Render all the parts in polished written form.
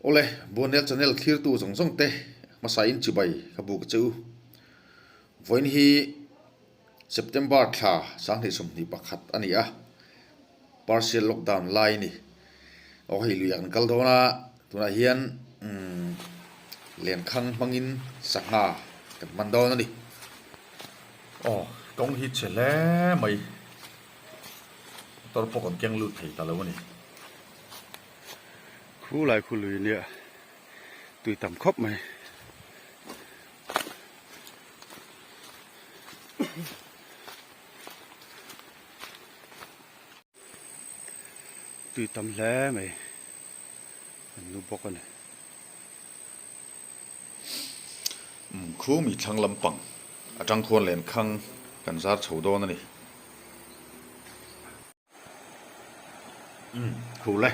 Awle, Buanel channel thlirtu zawng zawng te hmasa in chibai ka buk a che u. Vawiin hi September thla 2021 a ni a, partial lockdown lai a ni. Aw hei lui ah kan kal dawn a, tunah hian umm lenkhang hmangin sangha kan hman dawn a ni. Aw kawng hi chhe hle mai, motor pawh kan keng lut thei ta lo a ni. Khu lai khu lui nia tui tam khawp mai. Tui tam hle mai an nu bawk a ni. Khu mi thlang lampang atang khuan lenkhang kan zar chho dawn a ni. Umm thu le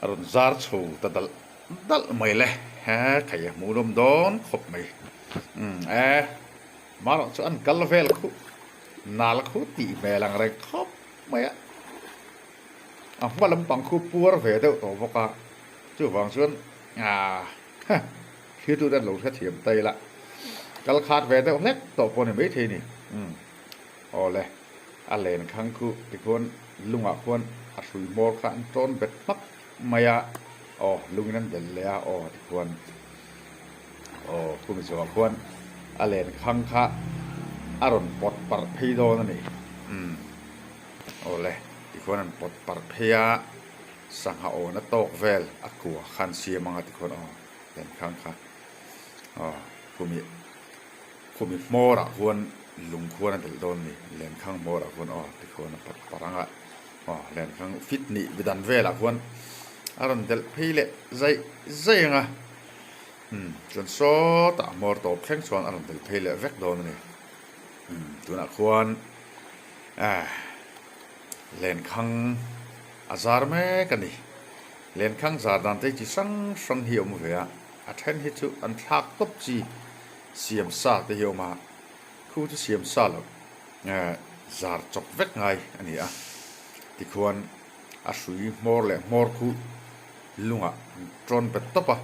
a rawn zar chho ta dalh dalh mai le he thei a hmuh nawm dawn khawp mai umm e marawh chu an kal vel khuh nal khuh tih hmel ang reng khawp mai a a hma lampang khu puar ve deuh tawh bawk a chuvang chuan ah ha thlir tute an lo hrethiam ta ila kal khat ve deuh hlek tawh pawh a ni maithei a ni umm aw le. A len khang khu tikhuan lungah khuan a hrui hmawr kha an tawn bet hmak mai a, aw lungin an belh leh a, aw tikhuan aw khumi chungah khuan a len khang kha a rawn pawt parh phei dawn a ni, umm aw le tikhuan an pawt parh phei a, sangha awna tawk vel a kua kha an siam ang a tikhuan aw len khang kha aw khumi. Khumi hmawrah khuan lung khuan a delh dawn a ni, lenkhang hmawrah khuan aw tikhuan a pawt parh ang a, aw lenkhang fit nih dan velah khuan a rawn delh phei leh zaih zaih ang a, umm chuan sawtah hmawr tawp thleng chuan a rawn delh phei leh vek dawn a ni, umm tunah khuan ah lenkhang a zar mek a ni, lenkhang zar dan te hi chi hrang hrang hi a awm ve a. A then hi chu an thlak tawp chi siam sa te hi a awm a, khu chu siam sa loh zar chawp vek ngai a ni a, tikhuan a hrui hmawr leh hmawr khu lungah an tawn bet tawp a,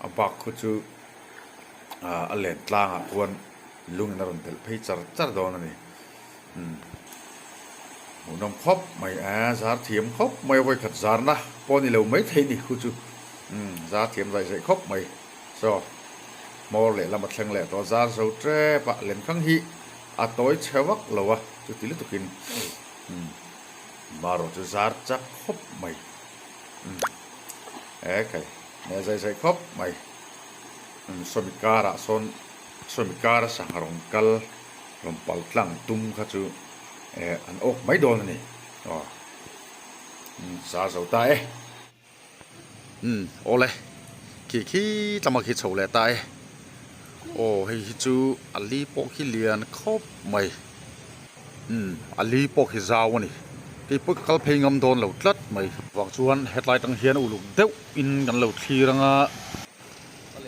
a bak khu chu a len tlangah khuan lungin a rawn delh phei char char dawn a ni. Umm hmuhnawm khawp mai a zar thiam khawp mai a vawikhat zarna pawh a ni lo maithei ni khu chu umm zar thiam zaih zaih khawp mai saw hmawr leh lam a thleng leh tawh zar zo tep a lenkhang hi a tawi chhe vak lo a chuti lutukin umm marawh chu zar chak khawp mai umm e khai hmel zaih zaih khawp mai umm sawmi karah sawn sawmi kara sangha rawn kal. Rawn pal tlang tum kha chu eh an awk mai dawn a ni. Aw zar zo ta e. Umm awle khi khi tlama khi chho leh ta e. Aw hei hi chu a li pawh khi lian khawp mai. Umm a li pawh khi zau a ni. Keipawh ka kal phei ngam dawn lo tlat mai. Vang chuan hetlai tang hian uluk deuh in kan lo thlir ang a.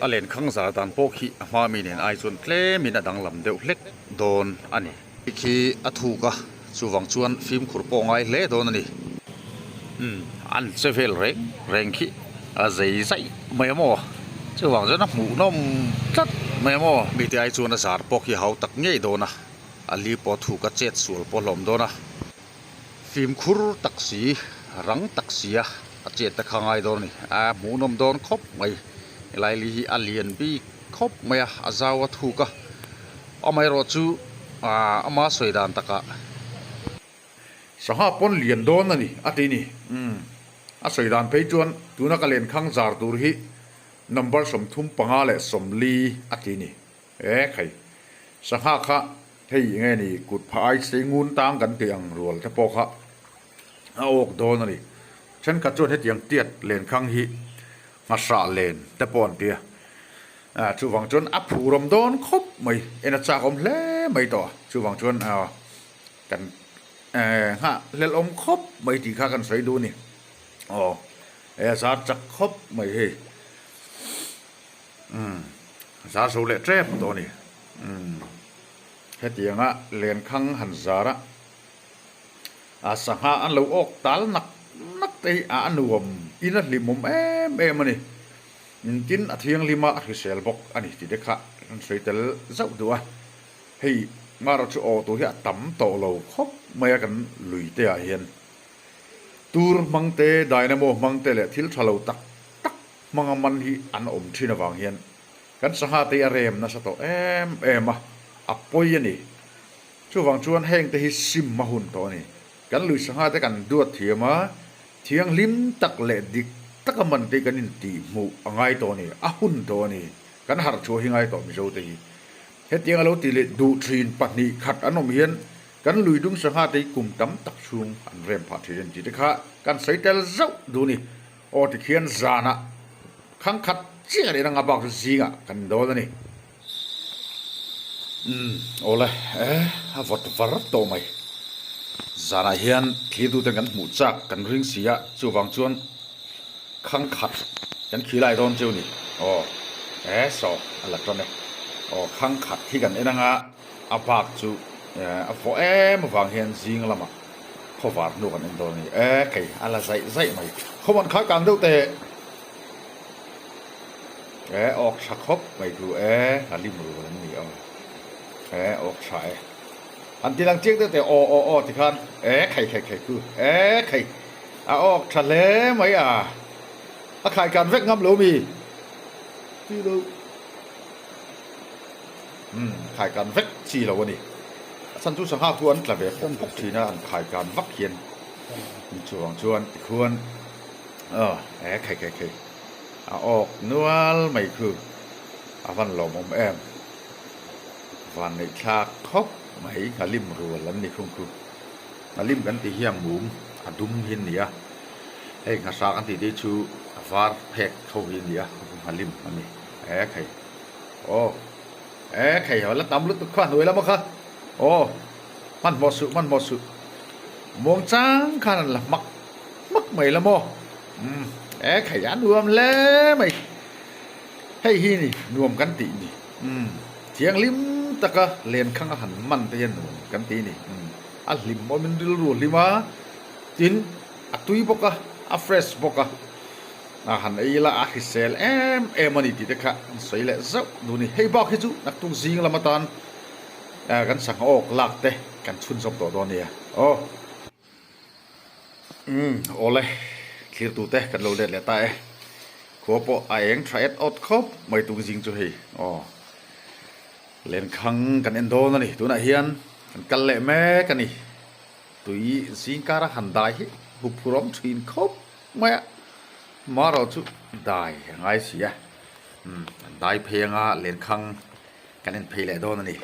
A lenkhang zar dan pawh khi a hma mi nen ai chuan tlemin a danglam deuh hlek dawn a ni. Hei khi a thuk a, chuvang chuan fimkhur pawh a ngai hle dawn a ni. Umm, an che vel reng reng khi a zei zaih mai a maw? Chuvang chuan a hmuhnawm tlat mai a maw? Mite ai chuan a zar pawh khi a hau tak ngei dawn a, a li pawh a thuk a, chet sual pawh a hlawm dawn a. Fimkhur tak si, rang tak si a, a chet te kha ngai dawn a ni. A hmuhnawm dawn khawp mai. Helai li hi a lian bik khawp mai a, a zau a thuk a. Amaherawhchu aaa ama sawi dan takah. Sangha pawn lian dawn a ni a ti ni. Umm a sawi dan phei chuan tuna ka lenkhang zar tur hi number 35 leh 40 a ti ni. E khai sangha kha hei eng nge ni kut phah ai sei ngun tang kan tih ang rual te pawh kha a awk dawn a ni. Thenkhat chuan hetiang tiat lenkhang hi nghasah len te pawh an ti a, chuvang chuan a phurawm dawn khawp mai, en a chak awm hle mai tawh a, chuvang chuan kan nghah hlelhawm khawp mai tih kha kan sawi duh a ni. Aw e zar chak khawp mai hei. Umm zar zo leh tep tawh a ni. Umm hetianga lenkhang han zar a, a sangha an lo awk tal nak nak te hi a nuam in a hlimawm em em a ni. Tin a thianghlim a, a hrisel bawk a ni tih te kha kan sawi tel zauh duh a. Hei marawh chu aw tur hi a tam tawh lo khawp mai a kan lui te ah hian. Tur hmang te, dynamo hmang te leh thil tha lo tak tak hmanga man hi an awm thin avang hian kan sangha te hi a rem nasa tawh em em a, a pawi a ni. Chuvang chuan heng te hi sim a hun tawh a ni. Kan lui sangha te kan duat thiam a, thianghlim tak leh dik taka man te hi kan intih hmuh a ngai tawh a ni, a hun tawh a ni. Kan harh chhuah hi ngai tawh Mizo te hi. Hetiang a lo ti leh duh thin pahnih khat an awm hian kan lui dung sangha te hi kum tam tak chhung an rem phah thin a ni tih te kha kan sawi tel zauh duh a ni. Aw tikhian zanah khang khat chiah leh ranga bak chu zingah kan dawn a ni. Umm awle e a vawt var tawh mai. Zanah hian thlir tuten kan hmuh chak kan ring si a, chuvang chuan khang khat kan khi lai dawn cheu ni. Aw e saw a la tan e. Aw khang khat hi kan en anga a bak chu a vawh em avang hian zing lamah khawvar hnu kan en dawn a ni. E kei a la zaih zaih mai. Khawman khai kang deuh teh. E awk tha khawp mai chu e a lim rual an ni aw e awk tha e an ti lang chiang deuh teh aw aw aw tikhan e khai khai khai khu e khai a awk tha hle mai a a khai kan vek ngam lo mi ti lo um khai kan vek chi lo ani a chhan chu sangha khu an tla ve phawk phawk thin a an khai kan vak hian chuang chuan tikhuan Aw e khai khai khai a awk nual mai khu a van lawmawm em van neih thlak khawp mai nghalim rual an ni khung khu nghalim kan tih hian mum a dum hi a ni a hei nghasa kan tih te chu a var phek tho hi a ni a nghalim a ni e khai aw e khai la tam lutuk kha hnuai lama kha aw hmanhmawh suh hmanhmawh suh muangchang khan an la hmak. Hmak mai la maw? Umm e khai a nuam hle mai. Hei hi ni nuam kan tih ni. Umm thianghlim taka lenkhang a han man te hian nuam kan tih ni. Umm a hlim awmin rilru a hlim a, tin a tui bawk a, a fresh bawk a, a han ei la a hrisel em em a ni tih te kha an sawi leh zauh duh ni. Hei bak hi chu naktuk zing lam atan kan sangha awk lak te kan chhunzawm tawh dawn nia. Aw. Umm awle thlir tute kan lo let leh ta e khua pawh a eng tha et awt khawp mai tung zing chu hei aw lenkhang kan en dawn a ni tunah hian kan kal leh mek a ni tui zing kara han dai hi huphur awm thin khawp mai a marawh chu dai a ngai si a umm an dai phei anga lenkhang kan en phei leh dawn a ni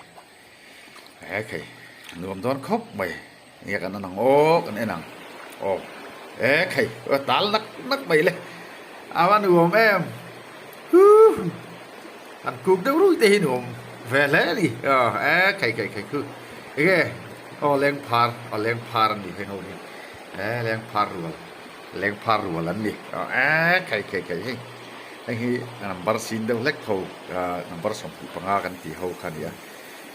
he khei nuam dawn khawp mai. Nge kan en ang aw kan en ang aw e khei tal nak nak mai le a va nuam em huh an kuk deuh rui te hi nuam ve hle a ni aw e khei khei khei khu enge aw leng phar aw leng phar an ni heng ho hi e leng phar rual leng phar rual an ni aw e khei khei khei hei heng hi number sin deuh hlek tho number 25 kan tih ho kha a ni a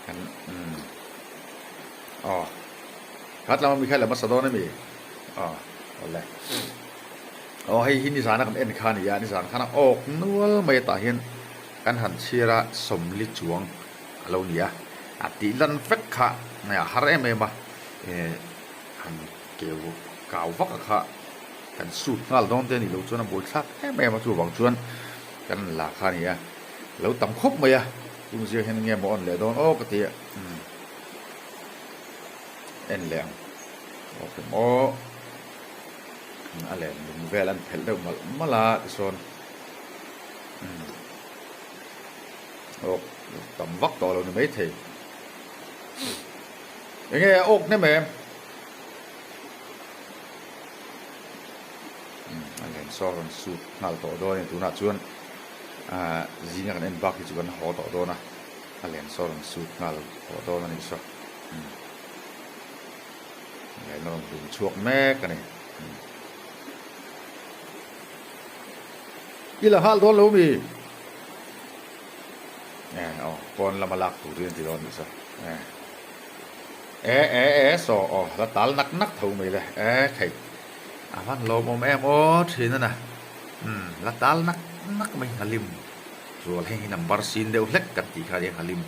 kan umm. Aw khat lama mi kha la hmasa dawn a mi? Aw awle. Aw hei hi nizana kan en kha a ni a, nizan khana awk nual mai atah hian kan han chhiar a sawmli chuang a lo ni a, a tih lan vek kha a har em em a, eh han keu kau vak a kha kan sut nghal dawn te a nih loh chuan a buaithlak em em a chuvang chuan kan la kha a ni a, lo tam khawp mai a, tung zia hian nge maw a on leh dawn aw ka ti a. Umm en leh ang aw kem aw a len lung vel an phelh deuh malh malh a tichuan umm awk tam vak tawh lo ni maithei enge a awk hnem em umm a len saw rawn sut nghal tawh dawn a ni tunah chuan ahh zinga kan en bak hi chu kan haw tawh dawn a. A len saw rawn sut nghal tawh dawn a nih saw. Umm. Len a rawn dum chhuak mek a ni. Umm. I la nghal dawn lo mi? E aw, pawn lama lak turin a ti dawn a nih saw. E. E e e saw aw, la tal nak nak tho mai le. E thei. A van lawmawm em aw thin a na. Umm, la tal nak nak mai nghalim rual heng hi number sin deuh hlek kan tih kha nia nghalim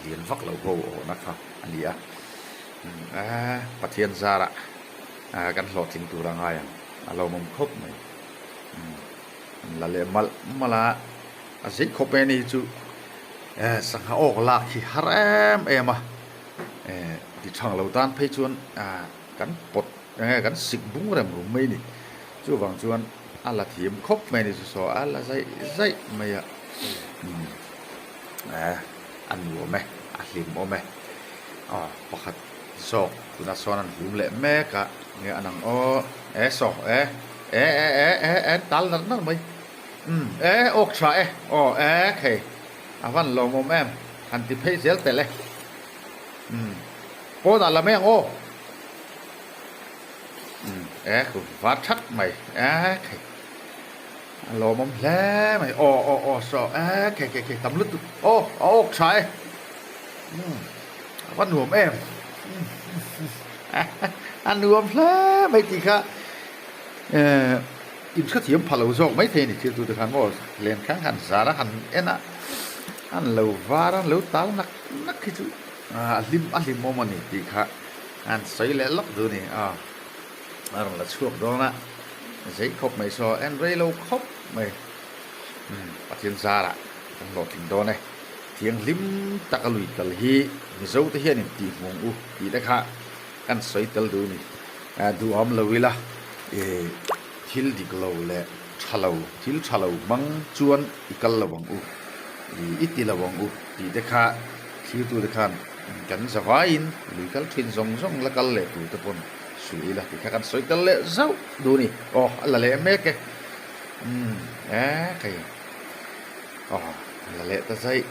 lian vak lo ho awhna kha a ni a eee Pathian zarah kan hlawhtling tur a ngai ang a lawmawm khawp mai an la leh malh malh a a zei khawp mai a ni hi chu eee sangha awk lak hi har em em a eee ti thang lo tan phei chuan kan pawt enge kan sik bung rem rum mai a ni chuvang chuan a la thiam khawp mai a ni chu saw a la zaih zaih mai a umm eh a nuam e a hlim awm e aw pakhat zawk tunah sawn an hlum leh mek a nge a nang aw eh saw eh eh eh eh eh eh tal nar nar mai umm eh awk tha e aw eh khei a van lawmawm em han ti phei zel telh e umm pawnah la mai ang aw. Umm e khu var that mai e khei a lawmawm hle mai aw aw aw saw e khei khei khei tam lutuk aw a awk tha e umm a va nuam em a nuam hle mai tih kha eh in hrethiam pha lo zawk mai thei a ni thil tute khan maw len khan han zar a han en a an lo var a an lo tal nak nak hi chu a hlim a hlimawm a ni tih kha. An sawi leh lawk duh a ni a, a rawn la chhuak dawn a, zei khawp mai saw en rei lo khawp mai umm Pathian zarah kan hlawhtling dawn e, thianghlim taka lui kal hi Mizo te hian in tih hmung u tih te kha kan sawi tel duh a ni, duhawm lo ila ih thil dik lo leh tha lo thil tha lo hmang chuan i kal lo ang u ih i ti lo ang u tih te kha Thirtute khan kan zavaiin lui kal thin zawng zawng la kal leh tur te pawn hrilh ila tih kha kan sawi tel leh zauh duh a ni. Aw a la leh mek e. Umm e kei aw a la leh ta zaih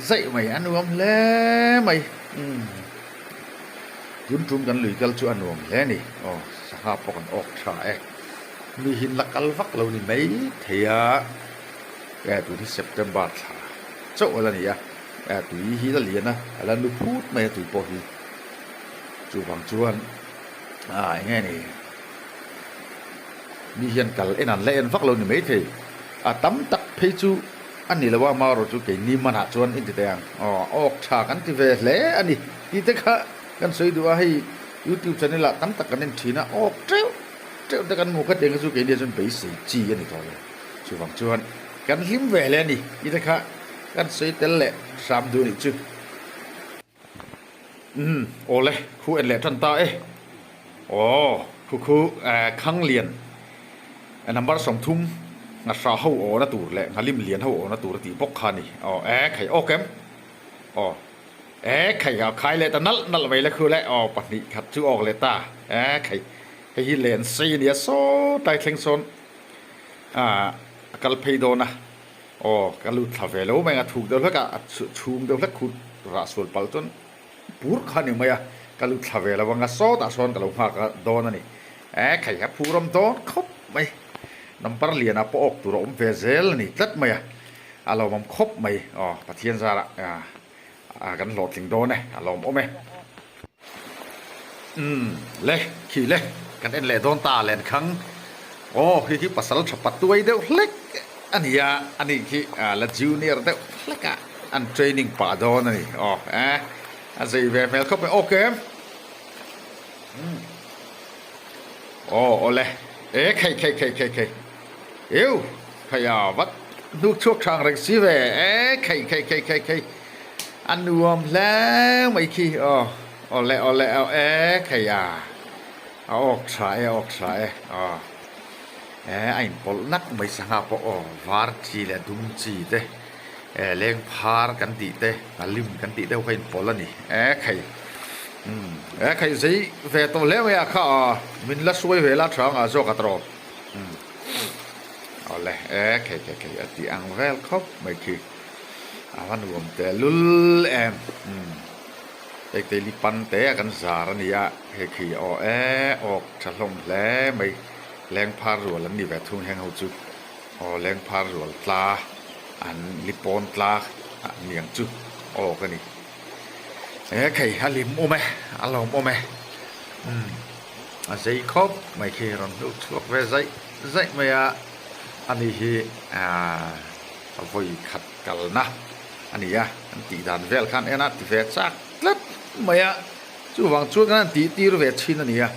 zaih mai a nuam hle mai. Umm tun tum kan lui kal chu a nuam hle a ni. Aw sangha pawh kan awk tha e. Mi hin la kal vak lo ni mai thei a. E tun hi September thla chauh a la ni a. Eh tui hi la lian a, a la nu phut mai a tui pawh hi. Chuvang chuan ah eng nge ni mi hian kal en an la en vak lo ni maithei. A tam tak phei chu a ni lo a, amaherawh chu keini manah chuan in ti teh ang aw awk tha kan ti ve hle a ni tih te kha kan sawi duh a, hei youtube channel ah tam tak kan en thin a, awk teuh teuh te kan hmu kha tiang hi chu keini ah chuan beisei chi a ni tawh lo. Chuvang chuan kan hlim ve hle a ni tih te kha kan sawi tel leh hram duh nih chu. Umm awle khu en leh tan ta e. Aw khu khu Khanglian number 30 Nghahra ho awna tur leh Nghalim lian ho awna tur a tih bawk kha a ni. Aw e khai awk em? Aw e khai a khai leh ta nalh nalh mai le khu le aw pahnih khat chu awk leh ta e khai hei hi len sei a nia sawtlai thleng sawn a kal phei dawn a aw ka lut thla ve lo mai a thuk deuh hlek a a chhung deuh hlek khu rah sual palh chuan pur kha a ni mai a ka lut thla ve lo anga sawtah sawn ka lo nghak a dawn a ni e khai a phur awm dawn khawp mai number lianah pawh awk tur a awm ve zel a ni tlat mai a a lawmawm khawp mai aw Pathian zarah a kan hlawhtling dawn e a lawmawm e. Umm le khi le kan en leh dawn ta len khang aw khi khi pasal tha patuai deuh hlek a ni a a nih khi la junior deuh hlek a an training pah dawn a ni aw e a zei ve hmel khawp mai ok umm aw awle e khei khei khei khei khei eu khei a vat hnuk chhuak thang reng si ve e khei khei khei khei khei. A nuam hle mai khi aw awle awle aw e khei a a awk tha e awk tha e aw e a inpawlh nak mai sangha pawh aw var chi leh dum chi te e leng phar kan tih te a lim kan tih deuh kha inpawlh a ni e khei umm e khei zei ve tawh hle mai a kha aw min la suai ve la tha ang ah zawk a tawh umm awle e khei khei khei a tih ang vel khawp mai khi. A va nuam teh lul em umm hei keili pan te a kan zar a ni a hei khi aw e awk tha hlawm hle mai leng phar rual an ni ve thung heng ho chu aw leng phar rual tla an li pawn tla a niang chu awk a ni e khei a hlim awm e a lawm awm e umm a zei khawp mai khi rawn hnuh chhuak ve zaih zaih mai a. Ani hi aaa vawi khat kalna a ni a, an tih dan vel khan en a ti ve chak tlat mai a, chuvang chuan kan han tih tir ve thin a ni a,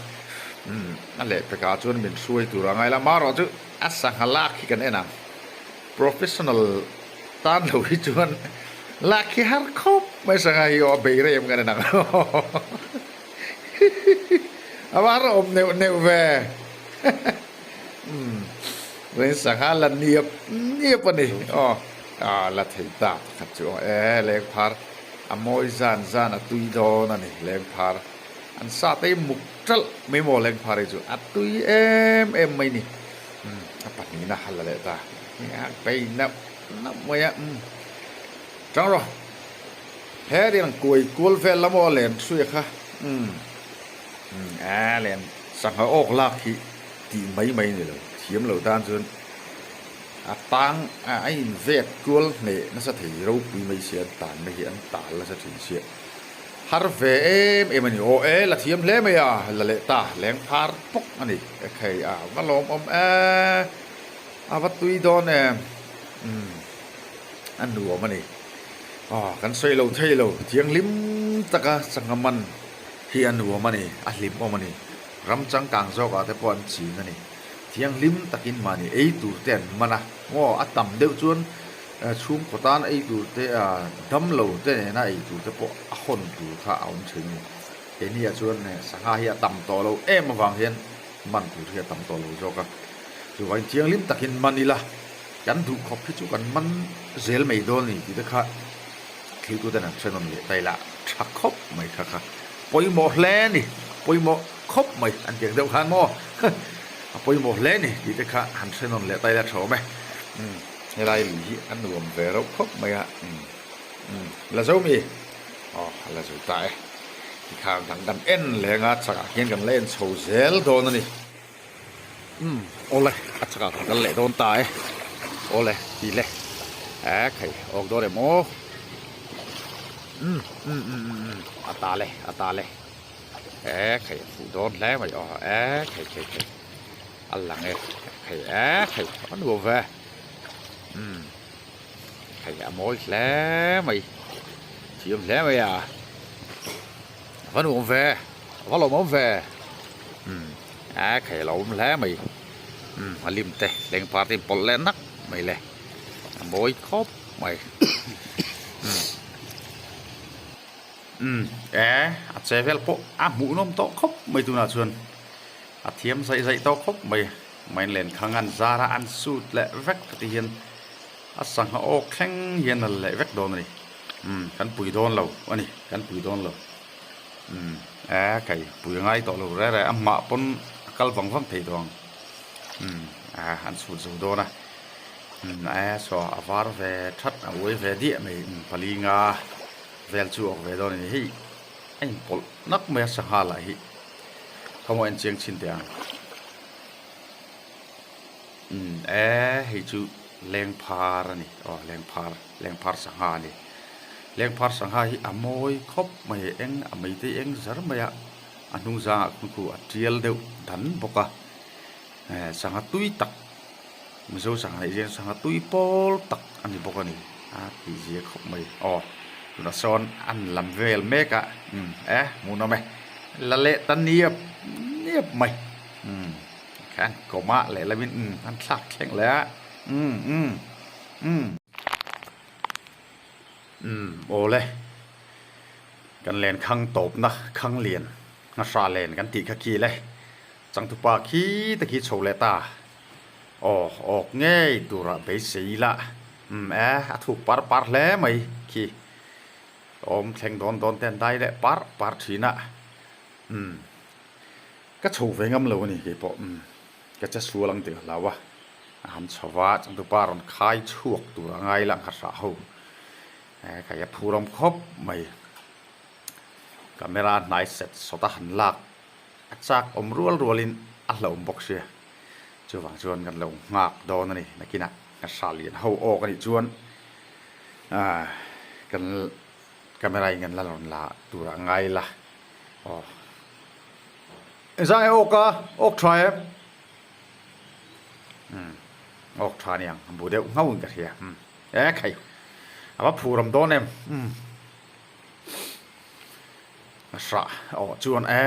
umm a lehpekah chuan min hruai tur a ngai la, amaherawh chu a sangha lak hi kan en ang, professional tan lo hi chuan lak hi har khawp mai sangha hi aw a bei rem kan en ang a va har awm neuh neuh ve. Umm rin sangha la niap niap a ni aw ah la thei ta pakhat chu aw e lengphar a mawi zan zan a tui dawn a ni lengphar an sa te hi muk ṭalh mai maw lengphar hi chu a tui em em mai ni umm a pahnihna a la leh ta a bei nauh nauh mai a umm ṭang rawh he riang kuai kual vel la maw len hruia kha umm umm e len Sangha awk lak hi tih mai mai ni lo, thiam lo tan chuan a tang a in vet kual hneh nasa thei ropui mai sia an tan na hi an tal nasa thin sia har ve em em a ni. Aw e la thiam hle mai a, la leh ta leng phar pawk a ni e khei a va lawmawm e a va tui dawn em umm a nuam a ni. Aw kan sawi lo thei lo thianghlim taka sangha man. Hi a nuam a ni, a hlimawm a ni. Ram changkang zawkah te pawh an ching a ni. Thianghlim takin mahni ei tur te an man a, maw a tam deuh chuan chhungkaw tan ei tur te dam lo te nena ei tur te pawh a hawn tur kha a awm thin a ni. Keini ah chuan sangha hi a tam tawh lo em avang hian man tur hi a tam tawh lo zawk a. Chuvangin thianghlim takin man ila kan duh khawp hi chu kan man zel mai dawn a ni tih te kha. Thil tu ten an hre nawn leh ta ila tha khawp mai kha kha pawimawh hle a ni pawimawh khawp mai an ti ang deuh khan maw a pawimawh hle a ni tih te kha han hre nawn leh ta ila tha awm e umm helai lui hi a nuam ve reuh khawp mai a umm umm la zo mi aw a la zo ta e tikhan dang kan en leng a chakah hian kan la en chho zel dawn a ni. Umm awle a chakah kan kal leh dawn ta e awle tih le e khai awk dawn em aw umm umm umm umm a ta le a ta le e khai a fuh dawn hle mai aw e khai khai khai a lang e khai e khai a nuam ve umm khai a mawi hle mai thiam hle mai a va nuam ve a va lawmawm ve umm. A khai lo awm hle mai umm a lim te leng party in pawlh leh nak mai le a mawi khawp mai umm umm e a che vel pawh a hmuh nawm tawh khawp mai tunah chuan a thiam zaih zaih tawh khawp mai main len khang an zar a an sut leh vek ka ti hian a sangha awk thleng hian a la leh vek dawn a ni umm kan pui dawn lo a ni kan pui dawn lo. Umm e kei pui a ngai tawh lo re re a mah pawn a kal vang vang thei tawh ang umm a an chhut zo dawn a umm e saw a var ve that a uai ve diah mai umm pali nga vel chu a awk ve dawn a ni hei a inpawlh nak mai a sangha lah hi khawmaw en chiang chhin teh ang umm e hei chu lengphar a ni aw lengphar. Lengphar sangha a ni. Lengphar sangha hi a mawi khawp mai a eng a mei te eng zar mai a a hnung zangah khan khu a tial deuh dan bawk a eh sangha tui tak mizo sangha neih zia sangha tui pawl tak a ni bawk a ni a tih zia khawp mai aw tunah sawn an lam vel mek a umm eh hmuhnawm e la leh ta niap niap mai umm khan kawmah lehlam in umm an thlak thleng leh a umm umm. Umm. Umm awle. Kan len khang tawpna khang lian nghahra len kan tih kha khi le. Changtupa khi te khi chho leh ta. Aw awk ngei turah beisei ila. Umm e a thuk par par hle mai khi. Awm thleng dawn dawn te an dai leh par par thin a. Umm. Ka chho ve ngam lo a ni keipawh. Umm. Ka che sual ang tih ka hlau a, a han chho va, changtupa rawn khai chhuak tur a ngai la ngha hrah ho eh kei a phur awm khawp mai. Camera hnai set sawt a han lak a chak awm rual rual in a hlauhawm bawk sia, chuvang chuan kan lo nghak dawn a ni nakinah ka hrah lian ho awk a nih chuan ah kan camera in kan la rawn la tur a ngai la aw. Engzah nge awk a awk tha em? Umm. Awk tha aniang a bu deuh nghauh in ka hria umm e khai a va phur awm dawn em umm a hrah aw chuan e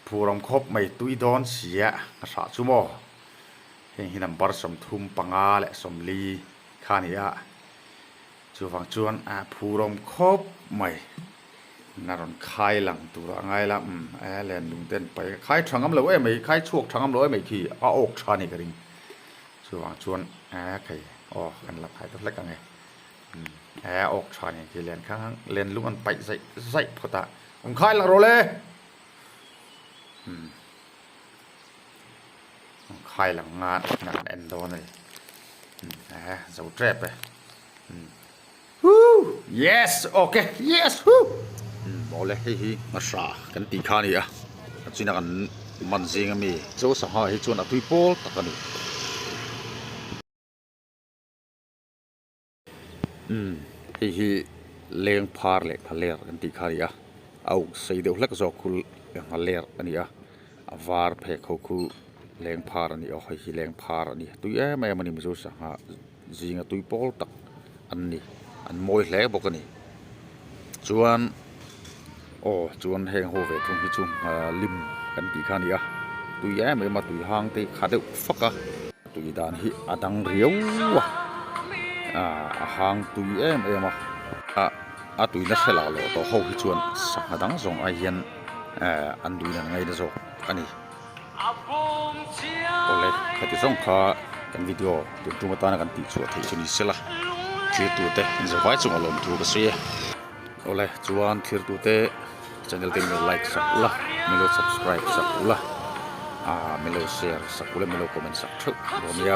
phur awm khawp mai tui dawn sia a hrah chu maw heng hi number 35 leh 40 kha a ni a chuvang chuan a phur awm khawp mai. Na rawn khai lang tur a ngai la umm e len lung ten pai a khai tha ngam lo em mai khai chhuak tha ngam lo em mai khi a awk tha a ni ka ring chuvang chuan e khai aw kan la khai ta hlek ang e umm e awk tha a ni khi len khang len lung an paih zaih zaih phawt a rawn khai lang rawh le umm rawn khai lang nga kan en dawn a ni umm e zo tep e umm. Woo! Yes! Ok! Yes! Woo! Awle hei hi hmasa kan tih kha a ni a, a china kan man zing ami. Zo sangha hi chuan a tui pawl tak a ni. Umm hei hi leng phar leh nghaler kan tih kha a ni a, a uk sei deuh hlek zawk khu nghaler a ni a, a var phek ho khu leng phar a ni aw hei hi leng phar a ni tui em em a ni mizo sangha. Zinga tui pawl tak an ni an mawi hle bawk a ni chuan aw chuan heng ho ve thung hi chu lim kan tih kha a ni a tui em em a tui hang te kha deuh fak a tui dan hi a dang riau a ah a hang tui em em a ah a tuina hre lah lawh tawh ho hi chuan sangha dang zawng ai hian eh an duhin an ngaina zawk a ni. Awle khati zawng kha kan video tun tum atana kan tih chhuah theih chu ni sela thlir tute inzavai chungah lawmthu ka sawi e. Awle chuan thlir tute channel te min lo like sak ula min lo subscribe sak ula ah min lo share sak ula min lo comment sak theuh dawn nia.